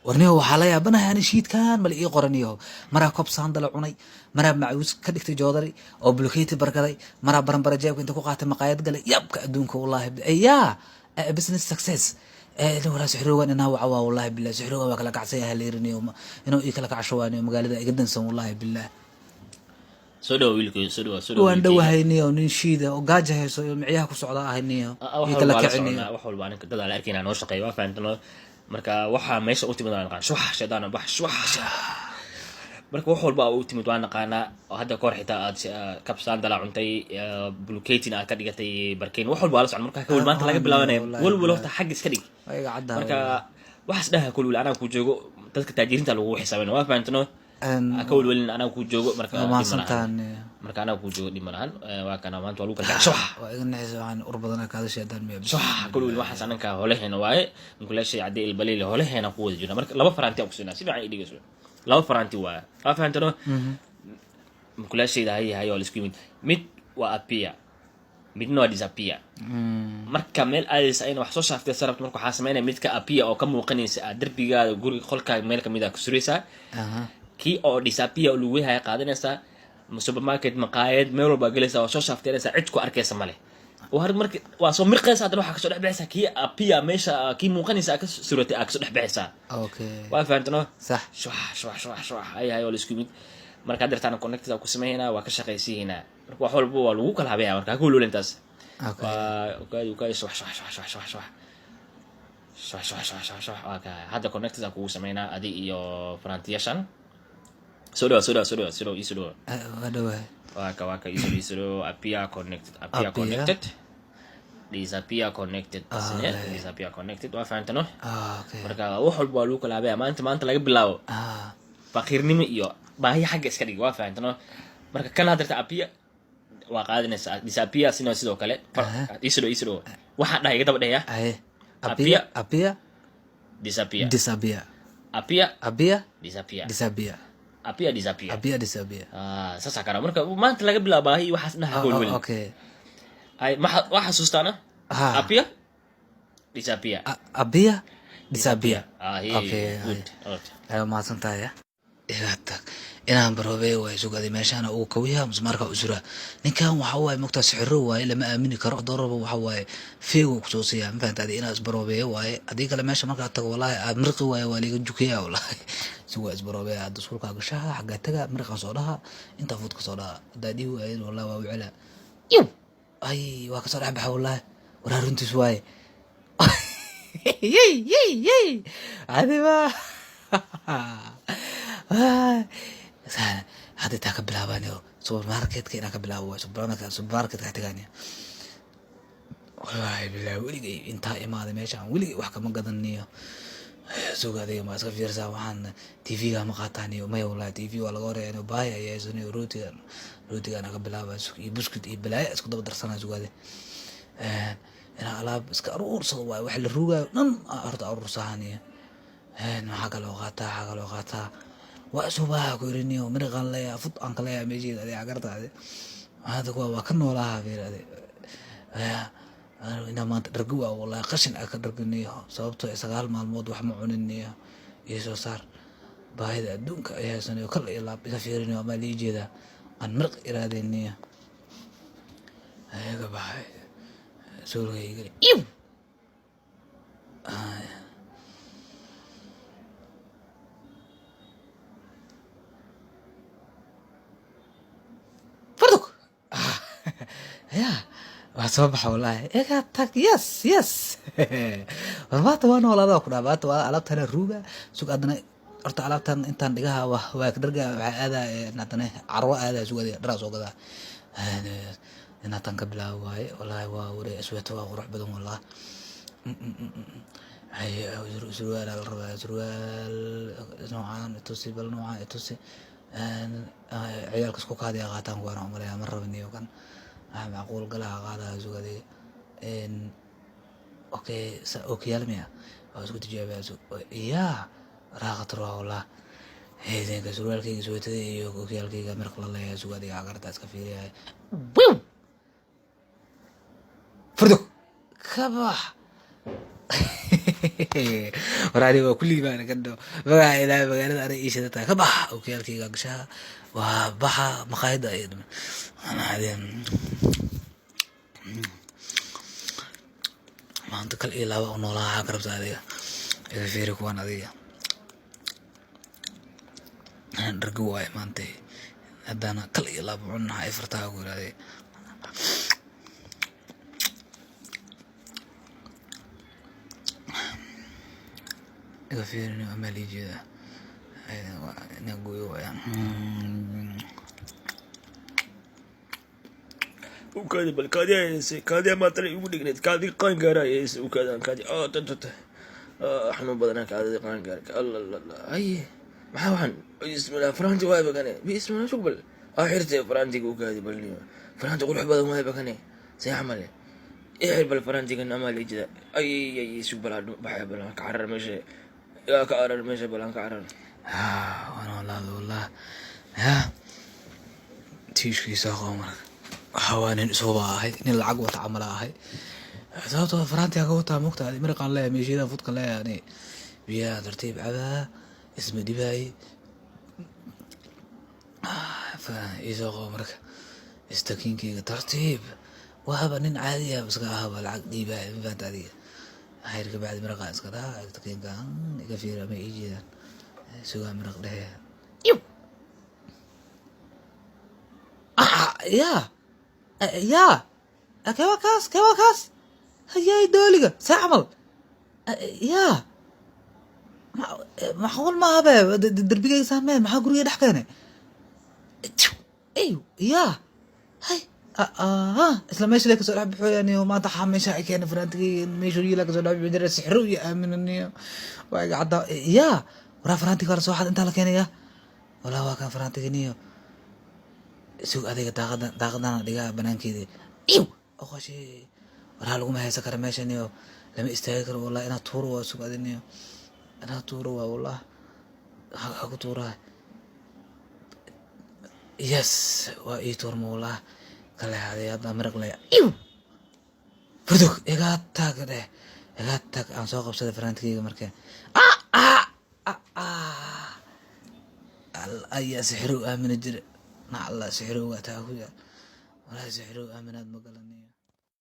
Warniyo, waxaa la yaabanahay ani shiidkan mala ii qoraniyo. Maraa kob saandala cunay, maraa macawiis ka dhigtay joodari oo bulkeeti barkaday, maraa baranbara jeebka inta ku qaatay maqaayad galay. Yabka adduunka, wallahi yaa business success. Walaa sixiroogan inaa waca waa, wallahi billah, sixiroogan waa kala kacsan yahay leeriniyo, inuu ii kala kacsho waaniyo, magaalada iga dansan, wallahi billah. Soo dhawo wiilkay, soo dhawo, soo dhawo. Waan Wiilkayga. Dhowahay niyo, nin shiida oo gaaja hayso iyo micyaha ku socda ahay niyo. Wax ii walba kala waa la kiciniyo. Soconaa wax walba aninka dad aan la arkayna noo shaqeeya, waa fahamtano. Marka waxaa meesha u timid waa naqaan, shuwax shaydaan bax shuwax. Marka wax walba u timid waa naqaanaa, oo hadda kahor xitaa aad kabsaan dala cuntay, buluketin aad ka dhigatay barkeyn, wax walba waa la socon. Marka kawal maanta laga bilaabanaya Wallahi, walwal horta xagga iska dhig. Waa iga caddahay. Marka waxaas dhaha kulwil, anaa ku joogo, dadka taajiriinta lagu xisaabin, waa fahamtano. Ha ka welwelin, anaa ku joogo. Marka Waa dhib ma lahan. mahadsantahan. Marka anaa ku joogo, dhib ma lahan. Waa kana maanta waa lagu kala kacay shuwax. Waa iga nixisa, waxaan ur badanaa kaada shaydaan miya? Shuwax kulwil, waxaas ananka holeheena waaye, mukuleeshay cadde ilbaliile holeheena ku wada jirna. Marka laba faranti aan kusinaa, si fiican ii dhegeyso, laba faranti waaye, waa fahamtano. Mukulaashayda hay hay waa laisku yimid, mid waa appear, midna waa disappear. Marka meel aadaysa ayna wax soo shaaftay sarabta, marka waxaa sameynaya midka appear oo ka muuqanaysa aad derbigaada, guriga, qolkaaga meel kamid a ku suraysaa. Kii oo disappear oo lagu haya qaadanaysaa, supermarket, maqaayad, meel walbaa gelaysaa, waa soo shaafteynaysaa, cid ku arkaysa male. Waa marka waa soo mirqaysa, haddana waxaa kasoo dhex baxaysaa kii appear, meesha kii muuqanaysa aa ka suratay aa kasoo dhex baxaysaa. Waa fahamtano? Sax. Shuwax shuwax shuwax shuwax, ay hay waa la isku yimid. Marka haddeertaan connected ku sameynaa, waa ka shaqaysiinaa. Marka wax walba waa lagu kala habeeyaa, marka ha ku welwelin taas. Waa ukaadi ukaadi, shuwax shuwax shuwax shuwax shuwax shuwax shuwax shuwax shuwax shuwax shuwax. Waa ka hadda connected aan kugu sameynaa adi iyo farantiyaashan. Soo dhawa, soo dhawa, soo dhawa, soo dhawa, ii soo dhawa. Waa dhawahay. Waa ka ii soo dhawa, ii soo dhawa. Appear connected, appear Appear. connected, disappear connected. Isne Okay. disappear connected, waa fahamtano. Okay. Marka wax walba waa lagu kala habeeyaa maanta, maanta laga bilaabo. Faqiirnimo iyo baahi xagga iska dhig, waa fahamtano. Marka kan hadda appear waa qaadanaysaa, disappear sina sidoo kale. Ii soo dhawo, ii soo dhawo, waxaan dhahay iga daba dhehaya. Aye. Appear. Appear, appear. Disappear. Disappear. Appear. Appear. Disappear. Disappear. Appear, disappear. Appear, disappear. Ah, saasaa kara. Marka maanta laga bilaabo baahi iyo waxaas dhaha welwel. Ay ma waa xasuustaana? Appear, disappear. Appear, disappear. Ah, Okay. good. Okay. Ayo, mahadsan tahay. Iga tag, inaan baroobe waay sugaday meeshaana ugu kawiya musmaarka usura. Ninkan waxa waaye mogtaa, sixiro waaye, lama aamini karo. Dooraba waxa waaye feego kusoo siiya, ma fahanta adi? Inaa isbaroobeeyo waaye, haddii kale meesha markaa tago, wallahi aad mirqi waaye, waa liiga jukeya wallahi. Sugaa, isbaroobeeya hadda, iskuulkaa gashaha, xaggaa taga, mirqaa soo dhaha, intaa fuud ka soo dhaha. Haddaa dhihi waayeen, wallahi waa u celaa. Iw, ay, waa kasoo dhex baxa wallahi, waraa runtiis waaye. Yey yey yey, adiba hadda intaa ka bilaabanayo supermarketka, inaan ka bilaabo waay supermarket, supermarketka taganiya. Wallahi bilahi, weligay intaa imaaday meeshaan weligay wax kama gadaniyo. Suga, adiga ma iska fiirsaa waxaan TV-ga ma qaataaniyo? Maya, wallahi TV waa laga horeeya, baahi ayaa haysanayo. Rootigan, rootigan ka bilaaba iyo buskut iyo balaayo isku daba darsanaa. Sugaade, inaan alaab iska aruursado waayo, wax la ruugaayo dhan horta aruursahaniyo. Maxaa kaloo qaataa? Maxaa kaloo qaataa? Waa isubaha ku iriniyo, miriqaan leeyahay, fud aan ka leeyahay meesheeda. Adiga cagarta adi maanta kuwa waa ka noolaha fiir adi. Inaa maanta dhargi waa, wallahi qashin aa ka dharginiyo, sababtoo 9 maalmood wax ma cuniniyo. Iyo soo saar baahida adduunka ay haysanayo, kal iyo laab iga fiirinayo amaa lii jeedaa aan miriq iraadeyniyo. Ayaga baxay suulkayga iw. Farduk ya waa soo baxa wallahi, iga tag. Yes yes, war maanta waa noolaada ku dhaha, maanta waa alaabtana ruuga. Sug, adana horta alaabtan intaan dhigaha waa dharga, waxaa aadaa haddana carwo aadaa, sugada dharaa soo gadaa. Inaatan ka bilaabo waaye wallahi, waa ware isweeto, waa qurux badan wallahi. Surwaal la rabaa, surwaal noocaan itusi, bal noocaan itusi. Ciyaalka isku kaadiya qaataan kuwaana umaleeyaa, ma rabaniyo kan. Waxaa macquul galaha qaadaya sugadiga. Okay, okiyaal miya waa isku tijaabiyaa? Ya raaqatar waa wallah. Heedenka surwaalkayga, suweetada iyo okiyaalkayga mirq la leeyahay. Sugadiga cagarta iska fiiriyahay. Wiw, furdug ka bax. War aniga waa ku liibaana kadho magaca Ilaahay, magaalada aniga ii shidataa ka baxa, okiyaalkayga gashaha, waa baxa maqaayadda ay maanta kal iyo laaba u noolaa. Waxaa ka rabta adiga iga fiiri kuwan adiga dhargo waaye maanta haddana kal iyo laaba cunaha ay fartaa ku yirahdee. Iga fiirin amaa lii jeeda inaa gooyo waaya. Ukaadi bal, kaadi haysay, kaadi maatana igu dhigneed, kaadi qaan gaara haysay. Ukaadaan kaadi tata xanuun badanaa, kaadida qaan gaarka. Alla alla, haye, maxaa waxaan? Bismillah, faranti waay bakane. Bismillah, shug bal aa xirtay farantiga. Ukaadi bal niyo, faranti qurux badan waay bakane, see camale ixir bal farantigan amaa liijida. Ay ay, sug bal, baxay bal, ka carar meesha, yaa ka carar meesha bal, aan ka carar. Waan walaada wallah ya tiishkiisa qabo. Marka waxaa waa nin isuba ahay, nin lacag wata camal ahay, sababtoo farantiga ka wataa mugta miraqaan leeyahay, meeshayda fudka leeyahay, ani biyaha tartiib cabaa, isma dhibaay iisoo qabo. Marka istakiinkeyga tartiib waaba nin caadi ah iska ahaba, lacag dhiibaya, ma fahanta adiga? Xayr ka bacdi miraqa iska dhaha istakiinka iga fiira ma ii jeedaan, sugaa miraq dhehe ya ya kewa kaas, kewa kaas hayay dooliga see camal ya macquul maaha be, darbigayga saamee, maxaa guriga dhex keenay? Ay ya hay, isla meesha le kasoo dhex bixoyaniyo maanta xaa meesha ay keenay farantigayga, meeshuu yiila kasoo dhex bixi jiray sixro iyo aaminaniyo waa iga caddaa ya. Waraa farantiga waa lasoo xad, intaa la keenaya walaa, waa kan farantiganiyo. Sug adiga, daaqadan daaqadana dhigaa banaankeeda iw oqoshi. Waraa laguma haysan kara meeshaniyo, lama istaagi karo wallahi, inaad tuuro waa. Sug adiniyo, inaad tuuro waa wallah, ha ku tuuraa. Yes, waa ii tuurma wallah, ka leexday hadda miraq le iw furdug, iga tag dheh, iga tag. Aan soo qabsaday farantigeyga marka ayaa sixiro aamina jira nacla, sixirowga taa ku yaal walaahi, sixiro aaminaad ma galaniyo.